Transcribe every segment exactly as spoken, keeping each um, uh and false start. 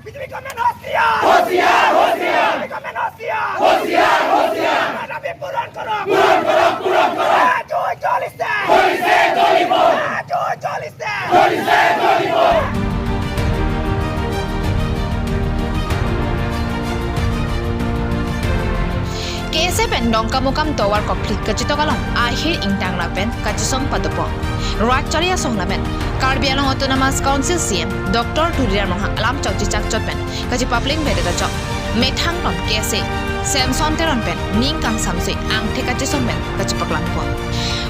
BJP government হুঁচিয়াৰ! হুঁচিয়াৰ, হুঁচিয়াৰ! বিজেপি গভৰ্ণমেণ্ট হুঁচিয়াৰ! হুঁচিয়াৰ, হুঁচিয়াৰ! আমাৰ দাবী পূৰণ কৰক! পূৰণ কৰক, পূৰণ কৰক! আজও জ্বলিছে! জ্বলিছে, জ্বলিব! আজও জ্বলিছে! জ্বলিছে, জ্বলিব! K S A pen Dongkamukam tovar kokphli kachetok along ahir ingtang lapen kachesong padopo. Rat chari asong lapen Karbi Anglong Autonomous Council C E M Doctor Tuliram Ronghang alam chokji chakchot pen kachepapling bedet achok. Methang tom K S A Samson Teron pen ning kangsamsi angthek kachesong pen kachepaklangpo.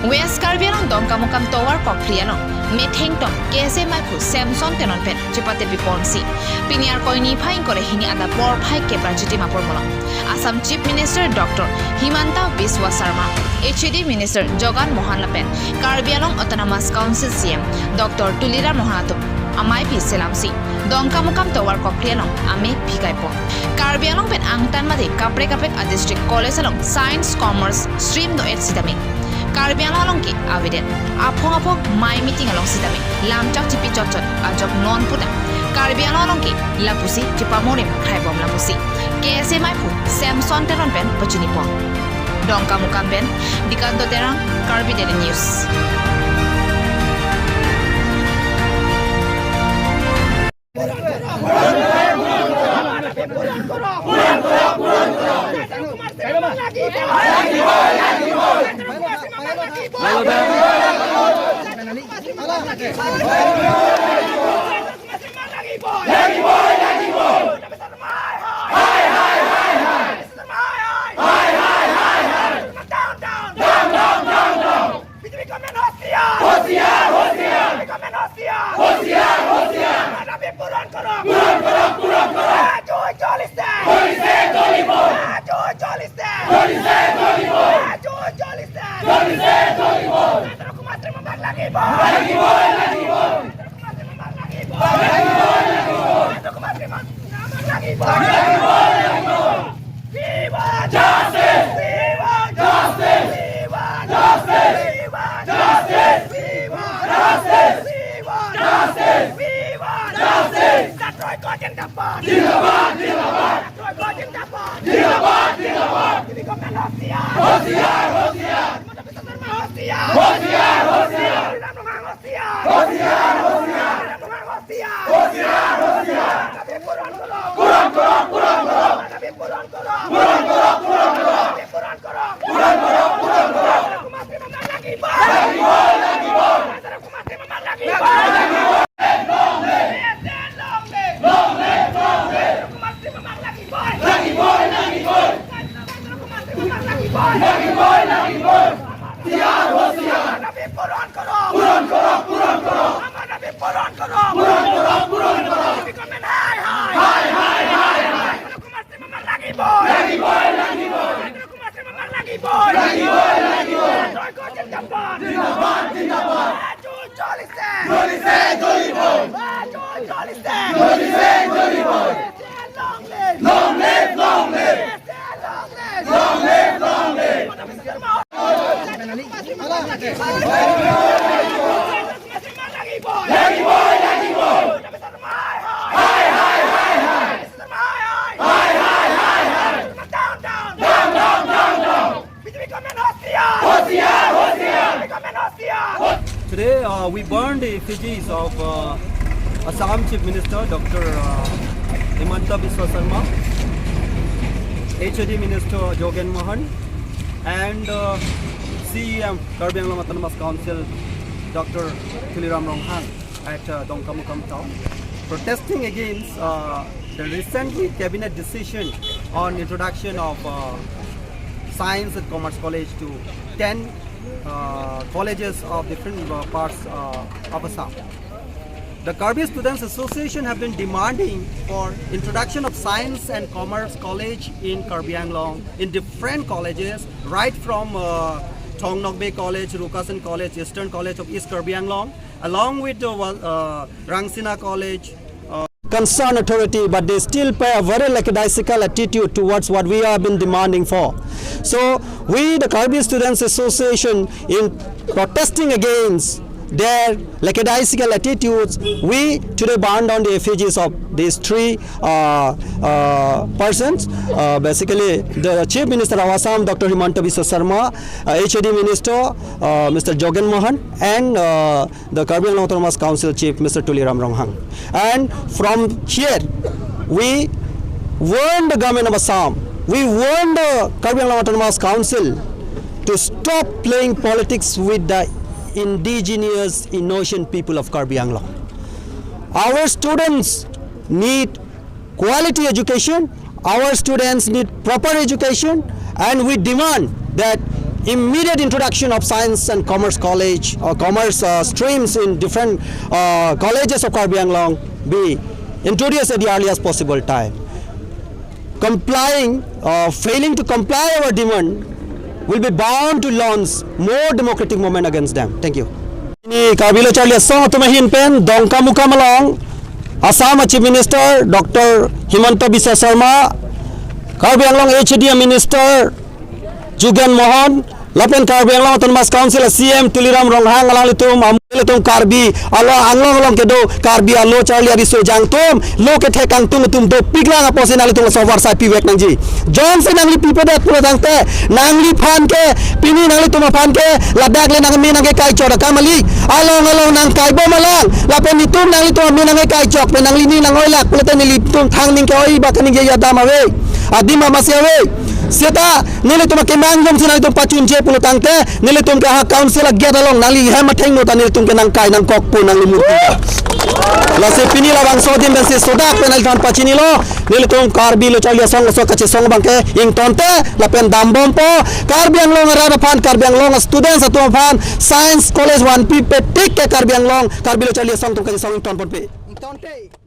West Karbi Anglong Dongkamukam tovar kokphli along methang tom K S A maiphu Samson Teron pen chepate piponsi pini Arkoi niphai ingkoi ra hini adap porphai kepra chitim apor molong Assam Chief Minister Doctor Himanta Biswa Sarma, H A D Minister Jogan Mohan lapen Karbi Anglong Autonomous Council C E M Doctor Tuliram Ronghang atum amei pi selamsi Dongkamukam tovar kokphli along amei pi kaipo. Karbi Anglong pen angtan mate kaprek kaprek a district college along science commerce stream do-et sitame Karbi Anglong along ke avedet. Aphong aphong mei meeting along sitame lamchak chipi chotchot ajok non puta Karbi Anglong along ke lapusi chepamorim khraibom lapusi K S A maiphu Samson Teron pen pachinipo. Dongkamukam pen Dikanto Terang, Karbi Daily News. BJP government হুঁচিয়াৰ! হুঁচিয়াৰ, হুঁচিয়াৰ! BJP government হুঁচিয়াৰ! হুঁচিয়াৰ, হুঁচিয়াৰ! হুঁচিয়াৰ, হুঁচিয়াৰ! আমাৰ দাবী পূৰণ কৰক! পূৰণ কৰক, পূৰণ কৰক! আজও জ্বলিছে! জ্বলিছে, জ্বলিব! আজও জ্বলিছে! জ্বলিছে, জ্বলিব! আজও জ্বলিছে! জ্বলিছে, জ্বলিব! মহেন্দ্ৰ কুমাৰ তিৱাৰীক আমাক লাগিব! লাগিব, লাগিব! মহেন্দ্ৰ কুমাৰ তিৱাৰীক আমাক লাগিব! লাগিব, লাগিব! মহেন্দ্ৰ কুমাৰ তিৱাৰীক আমাক লাগিব! লাগিব, লাগিব! We want justice! We want justice! We want justice! We want justice! We want justice! We want justice! We want justice! ছাত্ৰ ঐক্য জিন্দাবাদ! জিন্দাবাদ, জিন্দাবাদ! ছাত্ৰ ঐক্য জিন্দাবাদ! জিন্দাবাদ, জিন্দাবাদ! বিজেপি গভৰ্ণমেণ্ট হুঁচিয়াৰ! হুঁচিয়াৰ, হুঁচিয়াৰ! হিমন্ত বিশ্ব শৰ্মা হুঁচিয়াৰ! হুঁচিয়াৰ, হুঁচিয়াৰ! তুলিৰাম ৰংহাং হুঁচিয়াৰ! হুঁচিয়াৰ, হুঁচিয়াৰ! তুলিৰাম ৰংহাং হুঁচিয়াৰ! হুঁচিয়াৰ, হুঁচিয়াৰ! দাবী পূৰণ কৰক! পূৰণ কৰক, পূৰণ কৰক! দাবী পূৰণ কৰক! পূৰণ কৰক, পূৰণ কৰক! দাবী পূৰণ কৰক! পূৰণ কৰক, পূৰণ কৰক! মহেন্দ্ৰ কুমাৰ তিৱাৰীক আমাক লাগিব! লাগিব, লাগিব! মহেন্দ্ৰ কুমাৰ তিৱাৰীক আমাক লাগিব! লাগিব! Long live! Long live! Long live! Mahendra কুমাৰ তিৱাৰীক আমাক লাগিবই! লাগিবই, লাগিবই! মহেন্দ্ৰ কুমাৰ তিৱাৰীক আমাক লাগিবই! লাগিবই, লাগিবই! হুঁচিয়াৰ, হুঁচিয়াৰ! আমাৰ দাবী পূৰণ কৰক! পূৰণ কৰক, পূৰণ কৰক! আমাৰ দাবী পূৰণ কৰক! পূৰণ কৰক, পূৰণ কৰক! বিজেপি গভৰ্ণমেণ্ট হায়, হায়! হায়, হায়, হায়, হায়! মহেন্দ্ৰ কুমাৰ তিৱাৰীক আমাক লাগিবই! লাগিবই, লাগিবই! মহেন্দ্ৰ কুমাৰ তিৱাৰীক আমাক লাগিবই! লাগিবই, লাগিবই! ছাত্ৰ ঐক্য জিন্দাবাদ! জিন্দাবাদ, জিন্দাবাদ! আজও জ্বলিছে! জ্বলিছে, জ্বলিব! আজও জ্বলিছে! জ্বলিছে, জ্বলিব! Long live! Long live, long live! Long live! Long live, long live! লাগিবই, লাগিবই! হায়, হায়, হায়, হায়! হায়, হায়, হায়, হায়! Down, down! Down, down, down, down! BJP government হুঁচিয়াৰ! হুঁচিয়াৰ, হুঁচিয়াৰ! বিজেপি গভৰ্ণমেণ্ট হুঁচিয়াৰ! Today, uh, we burned the effigies of, uh, Assam Chief Minister Doctor, uh, Himanta Biswa Sarma, H A D Minister Jogen Mohan, and, uh, C E M Karbi Anglong Autonomous Council, Doctor Tuliram Ronghang, at, uh, Dongkamukam town, protesting against, uh, the recently cabinet decision on introduction of, uh, Science and Commerce College to ten, uh, colleges of different, uh, parts, uh, of Assam. The Karbi Students Association have been demanding for introduction of Science and Commerce College in Karbi Anglong, in different colleges, right from, uh, Thong Nokbe College, Rukasen College, Eastern College of East Karbi Anglong, along with the, uh, Rangsina College, uh, concerned authority, but they still pay a very lackadaisical attitude towards what we have been demanding for. So we, the Karbi Students Association, in protesting against their lackadaisical attitudes, we today burn down the effigies of these three uh, uh, persons. Uh, basically, the Chief Minister of Assam, Doctor Himanta Biswa Sarma, uh, H A D Minister, uh, Mister Jogen Mohan, and uh, the Karbi Anglong Autonomous Council Chief, Mister Tuliram Ronghang. And from here, we warn the government of Assam, we warn the Karbi Anglong Autonomous Council to stop playing politics with the indigenous innocent people of Karbi Anglong. Our students need quality education. Our students need proper education, and we demand that immediate introduction of science and commerce college or commerce uh, streams in different uh, colleges of Karbi Anglong be introduced at the earliest possible time. Complying, uh, failing to comply our demand will be bound to launch more democratic movement against them. Thank you. Pini Karbi Lo Charli Asong atum ahin pen Dongkamukam along Assam Chief Minister Doctor Himanta Biswa Sarma, Karbi Anglong H A D Minister Jogen Mohan, lapen Karbi Anglong Autonomous Council C M Tuliram Ronghang alanglitum, am-, ilitum Karbi alo Anglong along kedo Karbi alo charli ariso jangtum, lo kethek kangtung atum dopiklang apotsi nanglitum laso avarsai pivek nangji. Jongsi nangli pipedet pulo tangte, nangliphan ke, pini nanglitum aphan ke, ladak le nangme nangkekai chot akam kali, along along nangkai bom alang, lapen netum nanglitum ame nangkekai chot pen nanglining nang-oilak pulote nelitum thang ning ke-oi ba kaningje adam ave, adim amatsi ave. Seta nelitum akemang jongsi nanglitum pachunche pulo tangte, nelitum ke ha council agate along nangli hem athengno ta nelitum ke nangkai nangkok pu nangli murti. Lasi pini labangso adim pensi sodak pen nangliphan pachinilo, nelitum Karbi Lo Charli Asong laso kachesong abang ke ingtonte lapen dambompo. Karbi Anglong arat aphan, Karbi Anglong students atum aphan, Science College vanpipe tik ke Karbi Anglong, Karbi Lo Charli Asong atum kachesong ingtonponpe. Ingtonte.